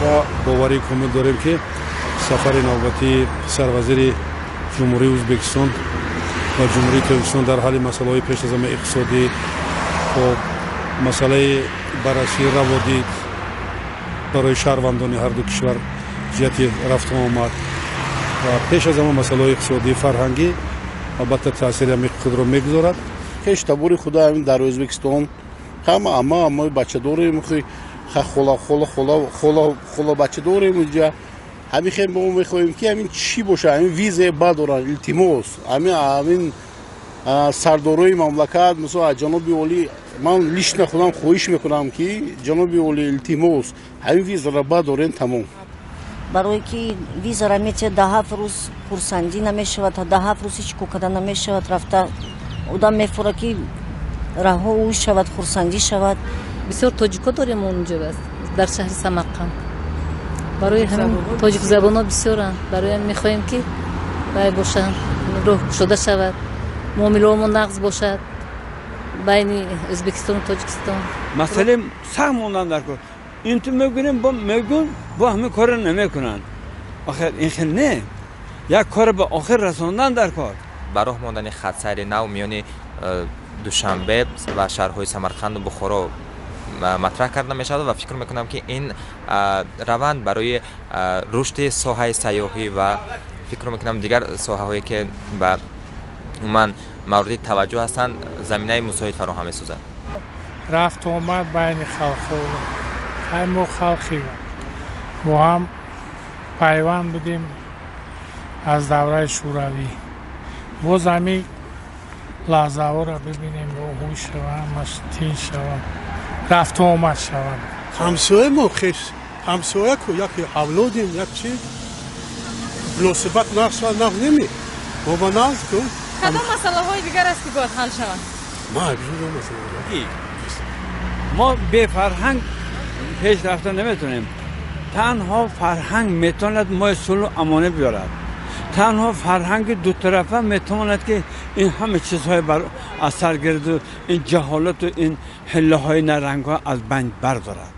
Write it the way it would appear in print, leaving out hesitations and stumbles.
Ва боварии комил дорем, ки сафари навбатии сарвазири Ҷумҳурии Ӯзбекистон ва Ҷумҳурии Тоҷикистон дар ҳалли масъалаҳои пеш аз ҳама иқтисодӣ, хоб, масъалаи баррасии раводид барои шаҳрвандони ҳарду кишвар ҷиҳати рафту омад ва пеш аз ҳама масъалаҳои иқтисодӣ, фарҳангӣ албатта таъсири амиқи худро мегузорад. Хешу табори худа дар Ӯзбекистон ҳама, ама, амаи бача дорем, хола, хола, хола, хола, хола бача дорем инҷа. Ҳамин хел мо мехоҳем, ки ҳамин чӣ боша, ҳамин виза бадоранд. Илтимос, ҳамин сардорои мамлакат, мисол, аз ҷаноби олӣ ман лично худам хоҳиш мекунам, ки ҷаноби олӣ, илтимос, ҳамин визаро бадорен, тамом. Барое ки визара метиҳад, да 7 рӯз хурсандӣ намешавад, да 7 рӯз ҳеҷ кор карда намешавад. Рафта одам мефура, ки раҳо ӯ шавад, хурсандӣ шавад. Бисёр тоҷико дорем онҷо, дар шаҳри Самарқанд. Барои ҳамин тоҷикзабонҳо бисёранд. Барои ҳамин мехоҳем, ки вай бошанд, роҳ кушода шавад, муомилаҳомо нағз бошад байни Ӯзбекистону Тоҷикистон. Масъалаи сахт мондан дар кор. Инту мегӯем, бо мегӯн, бо ҳамин корро намекунанд. Охир ин хел не, як кор ба охир расондан дар кор. Ба роҳ мондани хатсайри нав миёни Душанбе ва шаҳрҳои Самарқанду Бухоро матраҳ карда мешавад ва фикр мекунам, ки ин раванд барои рушди соҳаи сайёҳӣ ва фикр мекунам, дигар соҳаҳое, ки ба умуман мавриди таваҷҷӯҳ ҳастанд, заминаи мусоид фароҳам месозад. Рафту омад байни халқҳо. Ҳай, мо халқи бо ҳам пайванд будем аз давраи Шӯравӣ. Боз ҳамин лаҳзаҳоро бибинем, оҳӯй шава, ҳамаш тинч шава, рафту омад шавад. Ҳамсоя, мо хеш ҳамсоя ку, яке авлодем, як чи муносибат нағз шавад, нағз неми мо ба нағз ку. Кадом масъалаҳои дигар аст, ки бояд ҳал шаванд? Мо бефарҳанг пеш рафта наметавонем. Танҳо фарҳанг метавонад мои сулҳу амонӣ биёрад. Танҳо фарҳанги дутарафа метавонад, ки ин ҳама чизҳои аз сар гирду ин ҷаҳолату ин ҳиллаҳои нарангҳо аз байн бардорад.